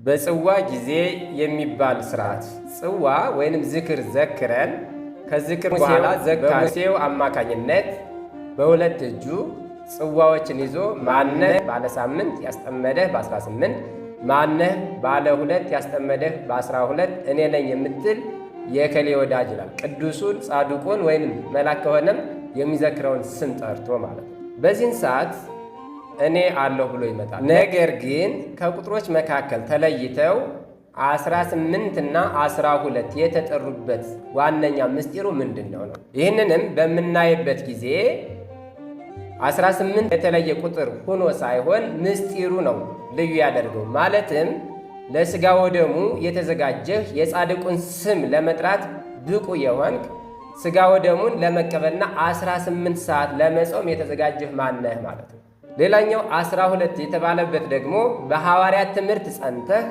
በጽዋ ጊዜ የሚባል ስርዓት፣ ጽዋ ወይንም ዝክር ዘክረን ከዝክር በኋላ በሙሴው አማካኝነት በሁለት እጁ ጽዋዎችን ይዞ ማነህ ባለ ሳምንት ያስጠመደህ በ18፣ ማነህ ባለ ሁለት ያስጠመደህ በ12፣ እኔ ነኝ የምትል የከሌ ወዳጅ ይላል። ቅዱሱን ጻድቁን ወይንም መልአክ ከሆነም የሚዘክረውን ስም ጠርቶ ማለት ነው። በዚህን ሰዓት እኔ አለሁ ብሎ ይመጣል። ነገር ግን ከቁጥሮች መካከል ተለይተው 18 እና 12 የተጠሩበት ዋነኛ ምስጢሩ ምንድን ነው ነው? ይህንንም በምናይበት ጊዜ 18 የተለየ ቁጥር ሆኖ ሳይሆን ምስጢሩ ነው ልዩ ያደርገው። ማለትም ለሥጋ ወደሙ የተዘጋጀህ፣ የጻድቁን ስም ለመጥራት ብቁ የሆንክ፣ ሥጋ ወደሙን ለመቀበልና 18 ሰዓት ለመጾም የተዘጋጀህ ማነህ ማለት ነው። ሌላኛው 12 የተባለበት ደግሞ በሐዋርያት ትምህርት ጸንተህ፣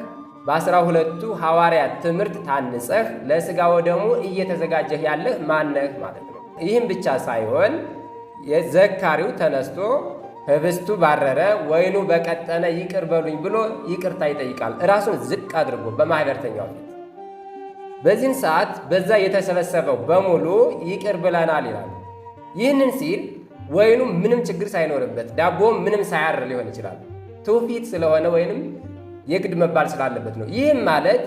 በ12ቱ ሐዋርያት ትምህርት ታንጸህ ለሥጋ ወደሙ እየተዘጋጀህ ያለህ ማነህ ማለት ነው። ይህም ብቻ ሳይሆን የዘካሪው ተነስቶ ህብስቱ ባረረ ወይኑ በቀጠነ ይቅር በሉኝ ብሎ ይቅርታ ይጠይቃል። ራሱን ዝቅ አድርጎ በማህበርተኛው ፊት። በዚህን ሰዓት በዛ የተሰበሰበው በሙሉ ይቅር ብለናል ይላል። ይህንን ሲል ወይኑ ምንም ችግር ሳይኖርበት፣ ዳቦም ምንም ሳያር ሊሆን ይችላል። ትውፊት ስለሆነ ወይንም የግድ መባል ስላለበት ነው። ይህም ማለት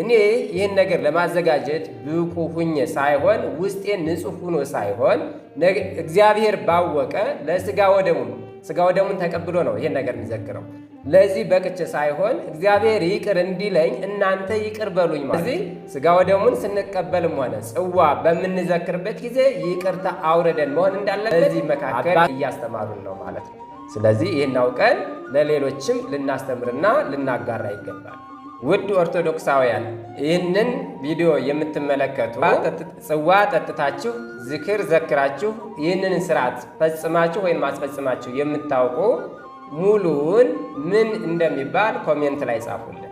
እኔ ይህን ነገር ለማዘጋጀት ብቁ ሁኜ ሳይሆን፣ ውስጤ ንጹሕ ሁኖ ሳይሆን፣ እግዚአብሔር ባወቀ ለስጋ ወደሙ ስጋ ወደሙን ተቀብሎ ነው ይህን ነገር የሚዘክረው። ለዚህ በቅቼ ሳይሆን እግዚአብሔር ይቅር እንዲለኝ እናንተ ይቅር በሉኝ ማለት። ስለዚህ ስጋ ወደሙን ስንቀበልም ሆነ ጽዋ በምንዘክርበት ጊዜ ይቅርታ አውርደን መሆን እንዳለበት በዚህ መካከል እያስተማሩን ነው ማለት ነው። ስለዚህ ይህን አውቀን ለሌሎችም ልናስተምርና ልናጋራ ይገባል። ውድ ኦርቶዶክሳውያን፣ ይህንን ቪዲዮ የምትመለከቱ፣ ጽዋ ጠጥታችሁ፣ ዝክር ዘክራችሁ፣ ይህንን ስርዓት ፈጽማችሁ ወይም አስፈጽማችሁ የምታውቁ ሙሉውን ምን እንደሚባል comment ላይ ጻፉልን።